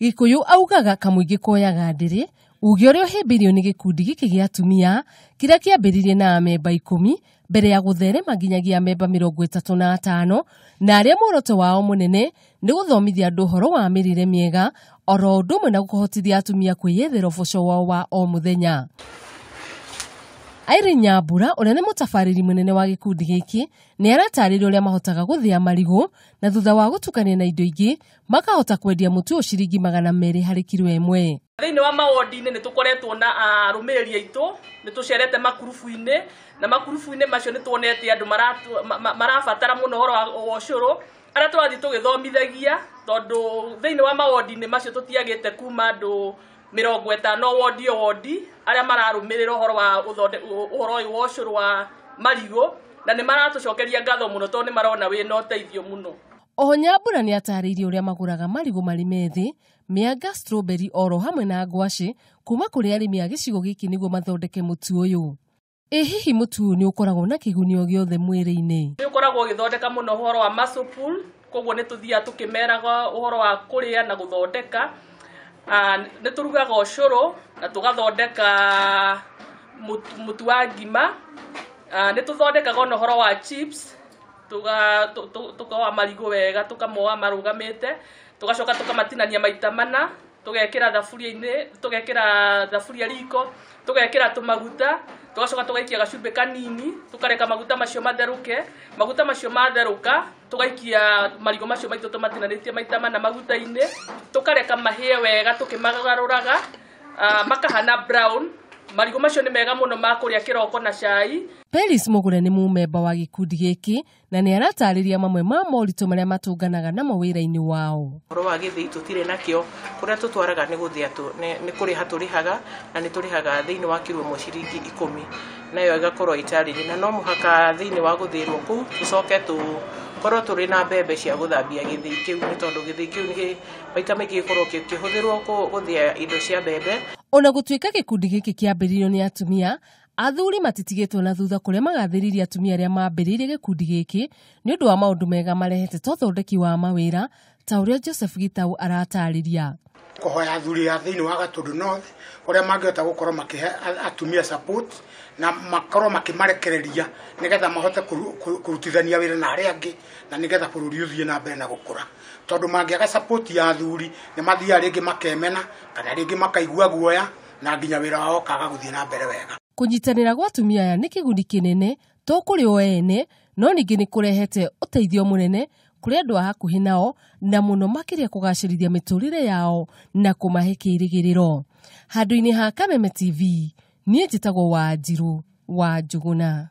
Gĩkũyũ augaga kamũingĩ koyaga ndĩrĩ, uge ũrĩa ũhĩmbĩirio nĩ gĩkundi gĩkĩ gĩa atumia kĩrĩa kĩambĩrĩirie na amemba 10 mbere ya gũtherema nginyagia amemba 35 na arĩa muoroto wao mũnene nĩ gũthomithia andũ ũhoro wa mĩrĩre mĩega oro ũndũ ũmwe na kũhotithia atumia kwĩyethera ũboco wao wa o mũthenya. Irene Nyambura ũrĩa nĩ mũtabarĩri mũnene wa gĩkundi gĩkĩ nĩ aratarĩria ũrĩa mahotaga gũthĩa marigũ na thutha wa gũtukania na indo ingĩ makahota kwendia mũtu ũyũ ciringi 200 harĩ kiro ĩmwe. Thĩinĩ wa mawodi-inĩ nĩ tũkoretwo na arũmĩrĩri aitũ, nĩ tũcerete makurubu-inĩ na makurubu-inĩ macio nĩ tuonete andũ marabatara mũno ũhoro wa ũcũrũ arĩa tũrathiĩ tũgĩthomithagia tondũ thĩinĩ wa mawodi-inĩ macio tũtiagĩte kuma andũ 50 wodi o wodi arĩa mararũmĩrĩra ũhoro wa ũhoro ũyũ wa ũcũrũ wa marigũ na nĩ maratũcokeria ngatho mũno tondũ nĩ marona wĩna ũteithio mũno. Oho Nyambura nĩ atarĩirie ũrĩa magũraga marigũ marĩ methĩ, mĩanga, strawberry oro hamwe na ngwacĩ kuma kũrĩ arĩmi a gĩcigo gĩkĩ nĩguo mathondeke mũtu ũyũ. Ĩ hihi mũtu ũyũ nĩ ũkoragwo na kĩguni o gĩothe mwĩrĩ-inĩ? Nĩ ũkoragwo ũgĩthondeka mũno ũhoro wa muscle pull, koguo nĩ tũthiaga tũkĩmeraga ũhoro wa kũrĩa na gũthondeka. Nĩ tũrugaga ũcũrũ na tũgathondeka mũtu wa ngima. Nĩ tũthondekaga ona ũhoro wa chips, tukoa marigũ wega, tũkamoa marũgamĩte, tũgacoka tũkamatinania maita mana, tũgekĩra thaburia-inĩ, tũgekĩra thaburia riko, tũgekĩra tũmaguta, tũgacoka tũgaikia gacumbĩ kanini, tũkareka maguta macio matherũke. Maguta macio matherũka, tũgaikia marigũ macio maitũ tũmatinanĩtie maita mana maguta-inĩ, tũkareka mahĩe wega tũkĩmagarũraga, makahana brown. Marigũ macio nĩ mega mũno ma kũrĩa kĩroko na cai. Peris Mũgũre nĩ mũmemba wa gĩkundi gĩkĩ na nĩ aratarĩria mamwe ma moritũ marĩa matũnganaga namo wĩra-inĩ wao. Ũhoro wa gĩthĩi tũtirĩ nakĩo, kũrĩa tũtwaraga nĩ gũthĩa nĩ kũrĩha tũrĩhaga na nĩ tũrĩhaga thĩinĩ wa kiro ĩmwe ciringi 10 nayo ĩgakorwo ĩtarĩrie, na no mũhaka thĩinĩ wa gũthĩrwo kũu tũcoke tũkorwo tũrĩ na mbembe cia gũthambia gĩthĩi kĩu, nĩ tondũ gĩthĩi kĩu nĩ maita maingĩ gĩkoragwo kĩhũthĩrwo gũthĩa indo cia mbembe. Ona gũtuĩka gĩkundi gĩkĩ kĩambĩrĩirio nĩ atumia, athuri matitigĩtwo na thutha kũrĩa magathĩrĩirie atumia arĩa mambĩrĩirie gĩkundi gĩkĩ nĩ ũndũ wa maũndũ mega marehete ta ũthondeki wa mawĩra ta ũrĩa Joseph Gitau aratarĩria. Kũhoya athuri a thĩinĩ wa Gatundu North ũrĩa mangĩhota gũkorwo makĩhe atumia support na makorwo makĩmarekereria nĩgetha mahote kũrutithania wĩra na arĩa angĩ na nĩgetha bũrũri ũthiĩ na mbere na gũkũra, tondũ mangĩaga support ya athuri nĩ mathiaga rĩngĩ makemena kana rĩngĩ makaigua guoya na nginya wĩra wao ũkaga gũthiĩ na mbere wega. Kũnyitanĩra gwa atumia aya nĩ kĩguni kĩnene to kũrĩ o ene no ningĩ nĩ kũrehete ũteithio mũnene kũrĩ andũ a hakuhĩ nao na mũno makĩria kũgacĩrithia mĩtũrĩre yao na kũmahe kĩĩrĩgĩrĩro. Handũ-inĩ ha Kameme TV, niĩ njĩtagwo Wanjirũ wa Njũgũna.